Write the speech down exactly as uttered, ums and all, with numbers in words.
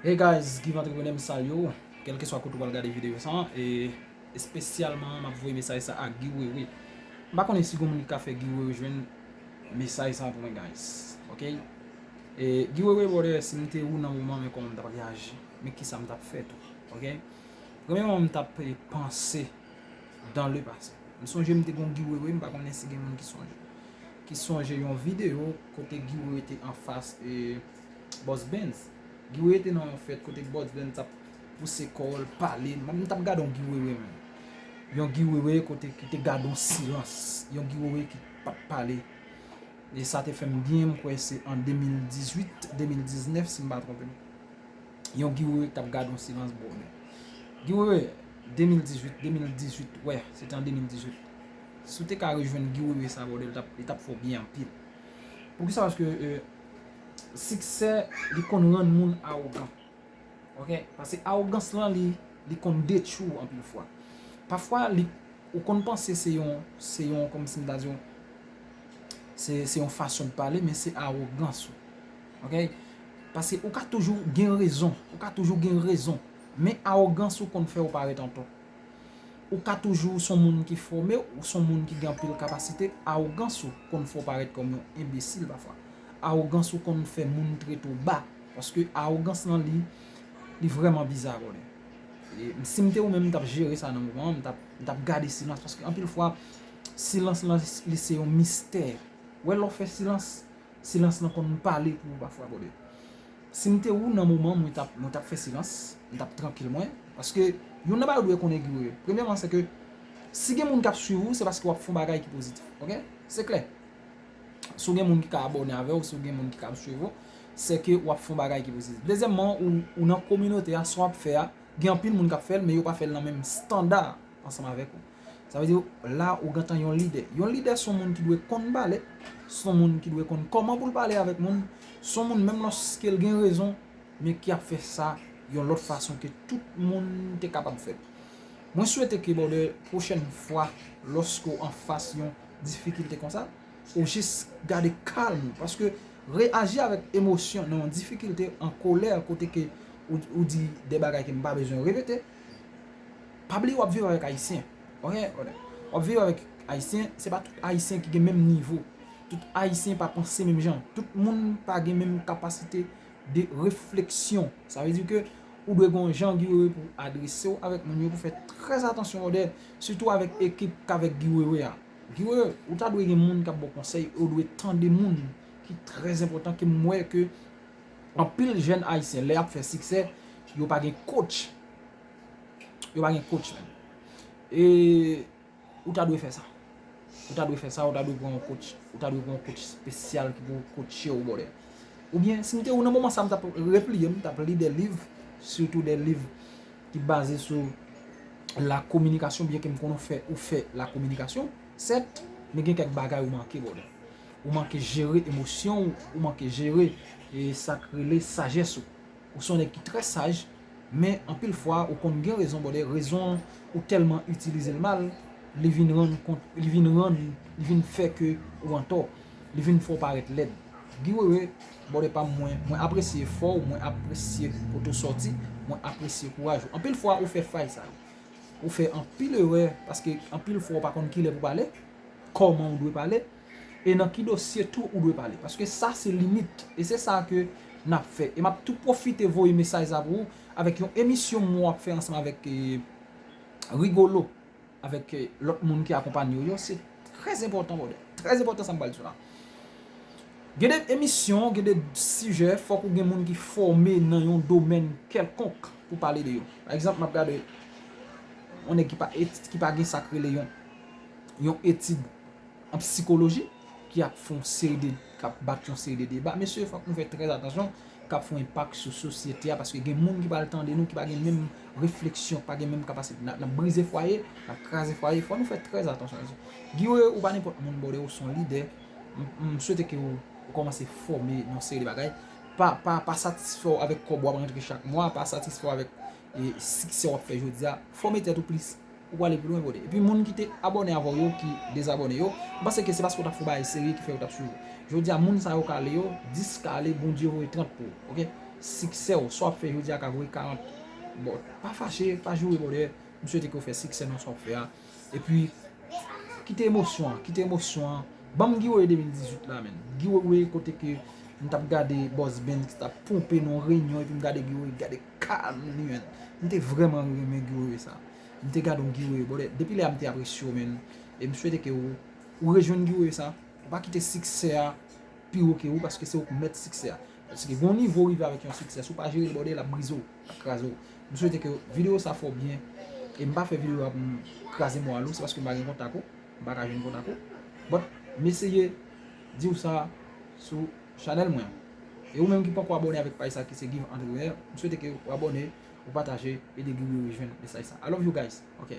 Hey guys, Give Entrepreneur, m salye w. Kèlkeswa kote w pral gade videyo sa, e espesyalman m ap voye mesaj sa a Guy Wewe. M pa konnen si gen moun ki ka fè Guy Wewe jwenn mesaj sa pou mwen, guys. Ok? E Guy Wewe, brother, si m te ou nan moman, men kòman m t ap reyaji, men kisa m t ap fè tou. Ok? Premyèman, m t ap, eh, panse dans le passé. M sonje m te gon Guy Wewe, m pa konnen si gen moun ki sonje. Ki sonje yon videyo kote Guy Wewe te anfas, eh, Boss Benz. Guy Wewe te nan yon fèt kote Boss Benz t ap pouse kò l, pale. M, m t ap gade yon Guy Wewe menm. Yon Guy Wewe kote ki te gade yon silans. Yon Guy Wewe ki p ap pale. E sa te fè m byen, m kwè se an de mil dizuit, de mil diznèf, si m pa twonpe m. Yon Guy Wewe k t ap gade yon silans, brother. Guy Wewe, de mil dizuit, de mil dizuit, wè, se te an de mil dizuit. Si w te ka rejwenn Guy Wewe sa, brother, li t ap, li t ap fè w byen anpil. Poukisa? Paske, eh, siksè, li konn rann moun awogan. Ok? Paske awogans lan, li, li konn detwi w anpil fwa. Pafwa, li, ou konn panse se yon, se yon, kòmsi m ta di w, se, se yon fason de pale, men se awogans ou. Ok? Paske ou ka toujou gen rezon, ou ka toujou gen rezon, men awogans ou konn fè w parèt antò. Ou ka toujou s on moun ki fòme, ou s on moun ki gen anpil kapasite, awogans ou konn fè w parèt kòm yon enbesil pafwa. Awogans ou konn fè moun trete w ba, paske awogans lan li, li vrèman biza, brother. E si m te ou menm, m t ap jere sa nan moman an, m t ap, m t ap gade silans, paske anpil fwa, silans lan, li se yon mistè. Wè lè w fè silans, silans lan konn pale pou ou pafwa, brother. Si m te ou nan moman, mwen t ap, mwen t ap fè silans, m t ap trankil mwen, paske youn nan bagay ou dwe konnen, Guy Wewe. Premyèman, se ke si gen moun k ap swiv ou, se paske w ap fè yon bagay ki pozitif, ok? Se klè. Si w gen moun ki ka abòne avè w, si w gen moun ki ka ap swiv ou, se ke w ap fè yon bagay ki pozitif. Dezyèmman, ou, ou nan kominote a, sa w ap fè a, gen anpil moun k ap fè l, men yo pa fè l nan menm estanda ansanm avèk ou. Sa vle di, la, ou gentan yon lidè. Yon lidè s on moun ki dwe konn pale, s on moun ki dwe konn kòman pou l pale avèk moun, s on moun menm lòske l gen rezon, men ki ap fè sa yon lòt fason ke tout moun te kapab fè l. Mwen swete ke, brother, pwochèn fwa, lòske w anfas yon difikilte konsa, ou jis gade kalm ou, paske reyaji avèk emosyon nan yon difikilte, an kolè, kote ke ou, ou di de bagay ke m pa bezwen repete, pa bliye w ap viv avèk Ayisyen. Ok? W ap viv avèk Ayisyen, se pa tout Ayisyen ki gen menm nivo. Tout Ayisyen pa panse menm jan. Tout moun pa gen menm kapasite de refleksyon. Sa vle di ke ou dwe gen yon jan, Guy Wewe, pou adrese w avèk moun yo, pou fè trè atansyon, brother, sitou avèk ekip k avèk Guy Wewe a. Guy Wewe, ou ta dwe gen moun k ap ba w konsèy, ou dwe tande moun ki trè enpòtan, ke m wè ke anpil jèn Ayisyen, lè y ap fè siksè, yo pa gen coach. Yo pa gen coach menm. E ou ta dwe fè sa. Ou ta dwe fè sa, ou ta dwe pran yon coach. Ou ta dwe pran yon coach espesyal ki pou coache w, brother. Oubyen, si m te ou nan moman sa, m t ap repliye, m t ap li de liv, sitou de liv ki baze sou la kominikasyon, byen ke m konnen w fè, ou fè la kominikasyon, sèt, men gen kèk bagay ou manke, brother. Ou manke jere emosyon w, ou manke jere, e, sa k rele sajès ou. Ou s on nèg ki trè saj, men anpil fwa ou konn gen rezon, brother, rezon an ou tèlman itilize l mal, li vin rann kont, li vin rann, li vin fè ke ou antò, li vin fè w parèt lèd. Guy Wewe, brother pa m, mwen, mwen apresye efò w, mwen apresye kote w sòti, mwen apresye kouraj ou. Anpil fwa ou fè fay sa yo. Ou fè anpil erè, paske anpil fwa ou pa konn kilè pou pale, kòman ou dwe pale, e nan ki dosye tou ou dwe pale. Paske sa se limit, e se sa ke n ap fè. E m ap tou pwofite voye mesaj sa pou ou, avèk yon emisyon m wè w ap fè ansanm avèk, eh, Rigolo, avèk, eh, lòt moun ki akonpanye w yo. Se trè enpòtan, brother. Trè enpòtan sa m pral di w la. Gen de emisyon, gen de sijè, fòk ou gen moun ki fòme nan yon domèn kèlkonk pou pale de yo. Pa egzanp, m ap gade yon nèg ki pa et-, ki pa gen sa k rele yon, yon etid an psikoloji, ki ap fè yon seri de, k ap bat yon seri de deba. Mesye, fòk nou fè trè atansyon, k ap fè yon enpak sou sosyete a, paske gen moun ki pral tande nou, ki pa gen menm refleksyon, pa gen menm kapasite. N ap, n ap brize fwaye, n ap kraze fwaye. Fò nou fè trè atansyon, mesye. Guy Wewe, ou pa nenpòt moun, brother, ou s on lidè. M, m swete ke ou, ou kòmanse fòme nan seri de bagay. Pa, pa, pa satisfè w avèk kòb w ap rantre chak mwa, pa satisfè w avèk, e, siksè w ap fè jodi a. Fòme tèt ou plis. Ou prale pi lwen, brother. Epi moun ki te abòne avè w yo, ki dezabòne yo, m panse ke se paske w t ap fè yon bagay serye ki fè yo t ap swiv ou. Jodi a, moun sa yo ka ale yo, dis ka ale, Bondye voye trant pou ou. Ok? Siksè w, sa w ap fè jodi a ka voye karant. Bon, pa fache, pa joure, brother. M swete ke w fè siksè nan sa w ap fè a. Epi, kite emosyon an, kite emosyon an. Ban m Guy Wewe de mil dizuit la, menn. Guy Wewe kote ke m t ap gade Boss Benz ki t ap ponpe nan yon reyinyon, epi m gade Guy Wewe, gade kalm li, menn. M te vrèman renmen Guy Wewe sa. M te gade yon Guy Wewe, brother. Depi lè a m te apresye w, menn. E m swete ke w, ou rejwenn Guy Wewe sa. Ou pa kite siksè a pi wo ke ou, paske se ou k mèt siksè a. Paske gon nivo w rive avèk yon siksè, si w pa jere l, brother, l ap brize w, l ap kraze w. M swete ke videyo sa fè w byen. E m pa fè videyo a pou m kraze moral ou, se paske m pa gen kontak ou, m pa ka jwenn kontak ou. But, m eseye di w sa sou chanèl mwen an. E ou menm ki poko abòne avèk paj sa ki se Give Entrepreneur, m swete ke ou abòne, ou pataje, ede Guy Wewe jwenn mesaj sa. I love you guys. Ok.